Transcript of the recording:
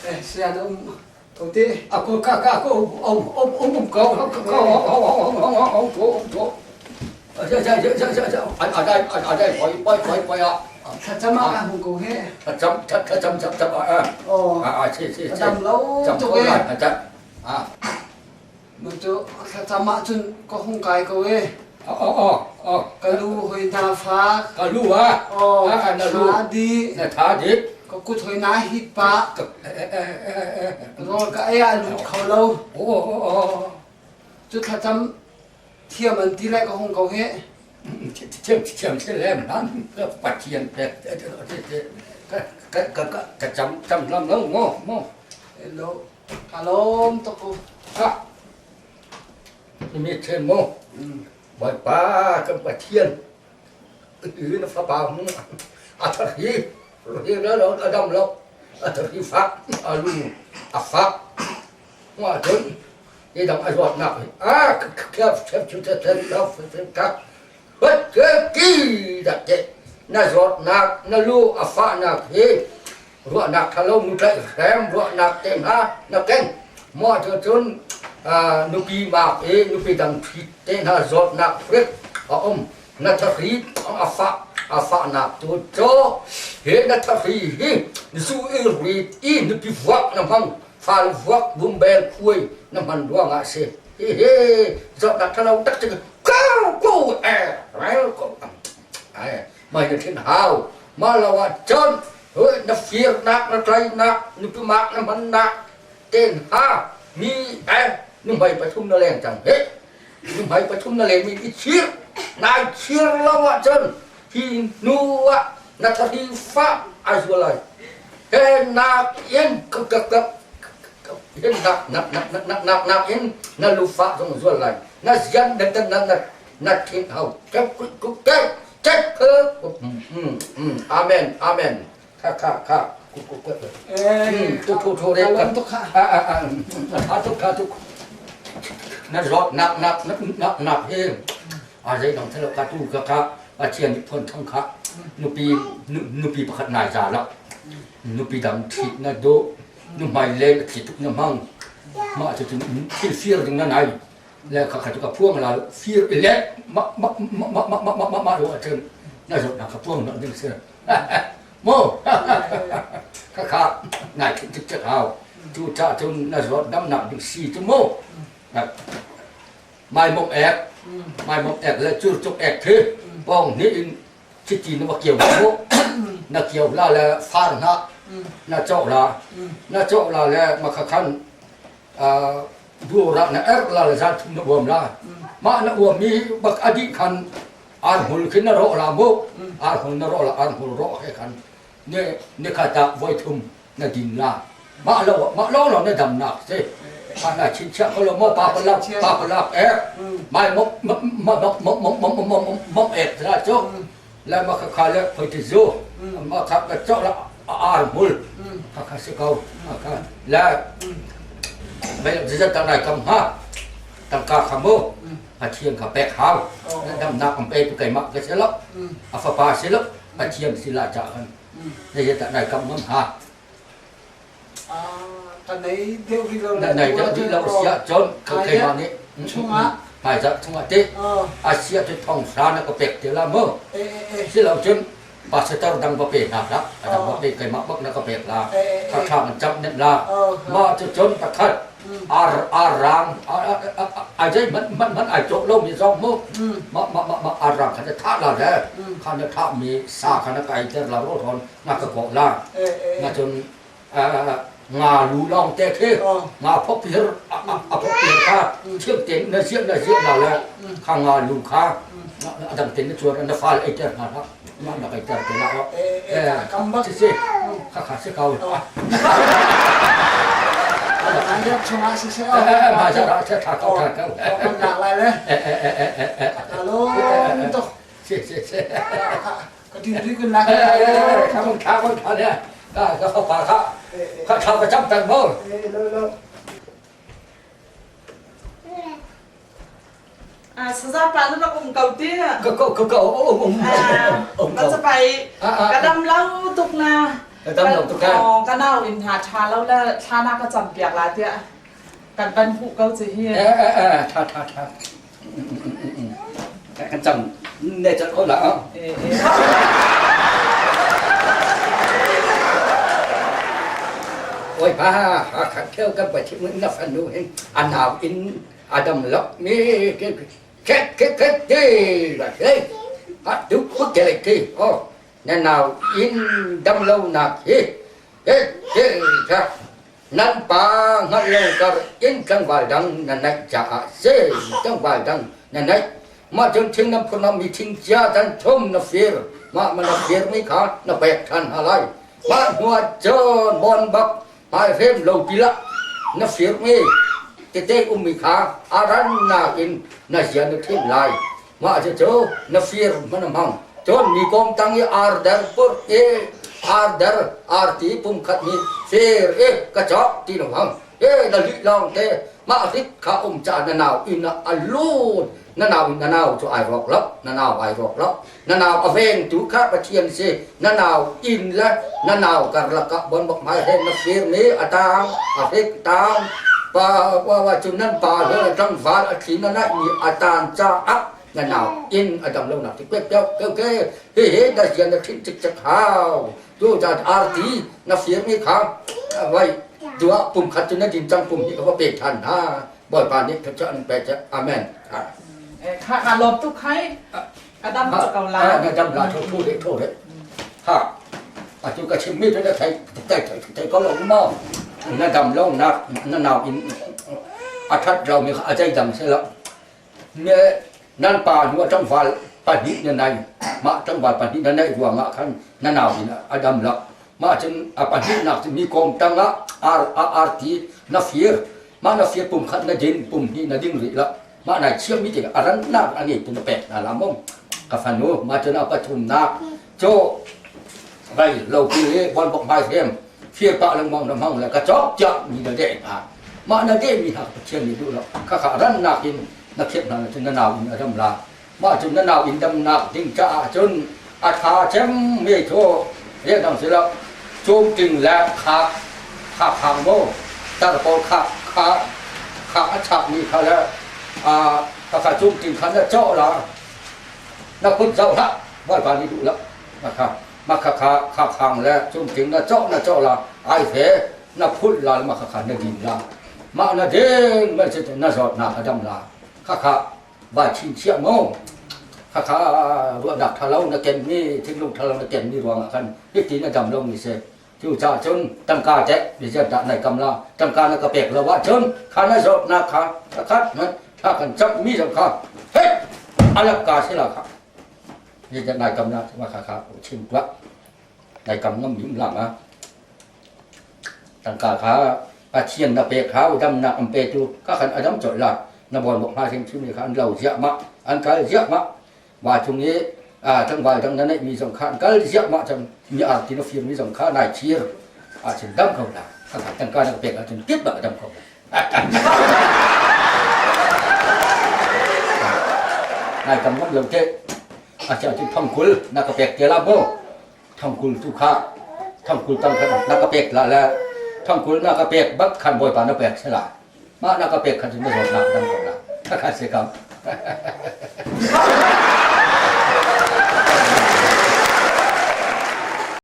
Eh, sian um ko ti. Ako ka ka ko om om om om ko ko ko om om om om om ko om ko. Ja ja ja ja ja ja. A a dai a dai poi poi poi poi a. Thlacam ah hung ko he. Thlacam thlacam chap chap a. Oh. A a che che che. Dam lo Cham tuk ko e. lai a cha. A. Mun cu thlacam ah cun ka hung kai ko e. Oh oh oh. Ka lu hoi na fak. Ka lu a. Oh, A na lu. tha di. Na tha di. Ka kut hoi na hit pa. Rawl ka ei ah lut kho lo. Oh oh oh. Cu thlacam thiam an ti lai ka hung ko he. Thiam thiam thiam lem nan Pathian te ka ka ka ka cham cham lam lo ngo mo. Hello. Ka lawm tuk u. Ha. Mi then mo. Bawipa kan Pathian na fapa mu a thari hi la lo a dam lo a thari fak a lu a fak ngah cun hi dang a zawtnak hi a khep khep chu the the the the kha ki dak te na zawtnak na lu a fahnak hi ruahnak thalo mu tlaih hrem ruahnak te hna na keng maw cu cun nupi mak i nupi dang ṭhit te hna zawtnak hrik a um na thahri a fah a fahnak tu cu he na thahri hi zu i rit i nupi vuak na hmang fal vuak bumbel khuai na hman ruangah si hihi zawtnak thalo tak cu ko ko e rel ko ai mai na thin hau ma lo ah cun na firnak na tlainak nupi mak na hmannak ten ha mi e nu hmai pathum na leng cang he nu hmai pathum na leng mi i chir nai chir lo ah cun hi nu ah na thari fa ai zual lai he nak in ka ka ka hin nak nak nak nak nak nak nak in na lu fa zong zual lai na zian na na na na thin hau kep ku ke kep ke amen amen kha kha kha ku ku ku tu tu tu re ka a a a a tu kha tu na zawt nak nak nak nak he a zei dang thelo ka tu ka ka Pathian nih phon thong kha nupi nupi pakhat nai za la nupi dang thit na do nu hmai le thi tuk na hmang ma chu thil fir ding na nai le kha kha chu ka phuang la fir le ma ma ma ma ma ma ma ma lo a na zawt na ka phuang na ding se mo kha kha nai thit tik chat hau tu cha chun na zawt dam nak ding si chu mo mai mok ek mai mok ek le chur chuk ek thi pong ni in chiti na kieu mo na kieu la le far na na chok la na chok la le ma kha khan du ra na er la le zan thum na uam la ma na uam mi bak adi khan ar hul khin na ro la mo ar hul na ro la ar hul ro he khan ne ne kha ta voi thum na din la ma lo ma lo lo na dam nak se kha na chin chia ko lo mo pa pa lak pa pa lak e mai mok mok mok mok mok mok mok mok ek ra cho la ma kha kha le phoi ti zu ma kha ka cho la ar mul kha kha se ko kha la mai zat ta nai kam ha tangka kha mu Pathian kha pek hau damnak am pe tu keimah ka si lo a fapa si lo Pathian si la cha kan ne ye ta nai kam ngam ha ka nei deuh rih lo na nei deuh rih lo sia chon ka keimah nih chungah hmai za chungah te a sia te thong sa na ka pek te la mo si lo cun pastor dang va pe hna hlah a dang va pe keimah bak na ka pek la tha tha man chap net la ma cu cun pakhat ar ar rang ai dei man man man ai cawh lo mi zong mu ma ma ma ma ar rang kha na tha la le kha na tha mi sa kha na kai ter la ro thon na ka kok la na cun nga lu long te khi nga phok pir a phok pir kha thiam ten na ziah na ziah la le kha nga lu kha a dang ten na chuan na fal ei ter hna la ma na kai ter te la eh si si kha kha si kau An rak chungah siseh eh ma ja ra tha kau tha kau kan lak lai le eh eh eh eh eh alom tuk si si si ka tin ri kun lak eh kha mong tha mong tha ne ka ka kha kha kha kha ka chap tan mo eh lo lo Saza pa na rak um ko ti. Ka ko ka ko um um um. Ka capai ka dam lo tuk na. Ka dam lo tuk kan. Ka nau in ha tha lo le thla na ka cam piak la tiah kan van hmuh ko ci hi. Eh eh eh tha tha tha. Kan cam ne chat ko la. Eh eh. Oi pa ha khat theo kan pa chim na fanu hin anau in adam lok mi ke ke ke ke ke la ke ha tu ku ke ke oh Na nau inn damlonak hi he nan pa hngalh lo kar inn tlangval dang na naih caah si tlangval dang na naih. Mah cun thing nan phun mi thing cia dan thum na fir mah ma na fir mi kha na pek ṭhan hna lai. Mah hnuah cun bon bak hmaihrem lo tilah na fir mi tete ummi kha a rannak in na zia na thim lai. Mah cucu na fir hman a hmang. Cun mi kong tang i arder purh i arder arti pumkhat nih fir i ka cawk ti na hmang. E na lih lawng te mah rit kha um ca na nau inn ah a lut. Na nau in na nau cu ai rawk lo. Na nau ai rawk lo. Na nau a vengtu kha Pathian si. Na nau inn le na nau karlak ah bonbok hmai he na fir mi a tang a hrik tang pa wa wa cu nan pa le tlangval a thli na naih mi a tan caah na nau inn a dam lo nak ti pek pek ke ke hi hi na zian na thin cik cek hau tu ca arti na fir mi kha vai dua pum khat cu na din cang pum hi ka va pe than ha bawipa nih thluachuah an pe che amen Kha ka lawm tuk hai ka dam cu ko la na dam la tho tho de tho de ha atu ka chim mi te na thai thai thai thai ko lo ma na dam lo nak na nau in a that rau mi kha a chai dam se lo ne nan pa nu tlangval pahnih na nai mah tlangval pahnih na naih ruangah khan na nau in a dam lo mah cun a pahnih nak cu mi kong tangah ar a arti na fir mah na fir pum khat na din pum hnih na ding rih lo mah nai chiam mi tik a rannak a ngei tu na pek hna la mong ka fanu mah cun a pathumnak cu vai lo pi hi bon bok mai hem fir pa lengmang na hmang le ka chok cha mi na de hna mah na de mi ha Pathian nih duh lo kha kha rannak in na khiat hna cun na nau in a dam la mah cun na nau in damnak ding caah cun a tha cem mi cu rian si lo cum ting le khak khak hang mo tar pawl khak kha khak a chak mi kha le a kha cum ting kha na cawh la na kut zoh hlah bawipa nih duh lo ma kha ma kha kha khak hang le cum ting na cawh na cawh la ai he na phulh la ma kha kha na din la mah na ding ma na zawt na a dam la kha kha va chinchiah maw khakha ruahnak ṭha lo na kenmi thinlung ṭha lo na kenmi ruangah khan hiti na dam lomi si cucaah cun tangka teh dah nai kam la tangka na ka pek lo ahcun kha na zawtnak kha khat tha kan camhmi zong kha hei alak ka si la kha dah nai kam la kha kha chim tuah nai kam ngam mi um lang ah Tangka kha Pathian na pek hau, damnak an petu ka khan a dam colh la. Na bawn hma hrimhrim kha an lo ziahmah, an kal ziahmah. Wa chung i tlangval dang na neihmi zong kha an kal ziahmah cang. Mi arti na firmi zong kha nai thir ahcun dam ko la. Tangka na pek ahcun kip bak a dam ko la. Nai kam ngam lo te. Acha cu thongkul na ka pek te la bo. Thongkul tu kha thongkul tang kha na ka pek la le thongkul na ka pek bak khan bawipa na pek se la mah na ka pek khan cun na zawtnak dam ko la kha kha se kam.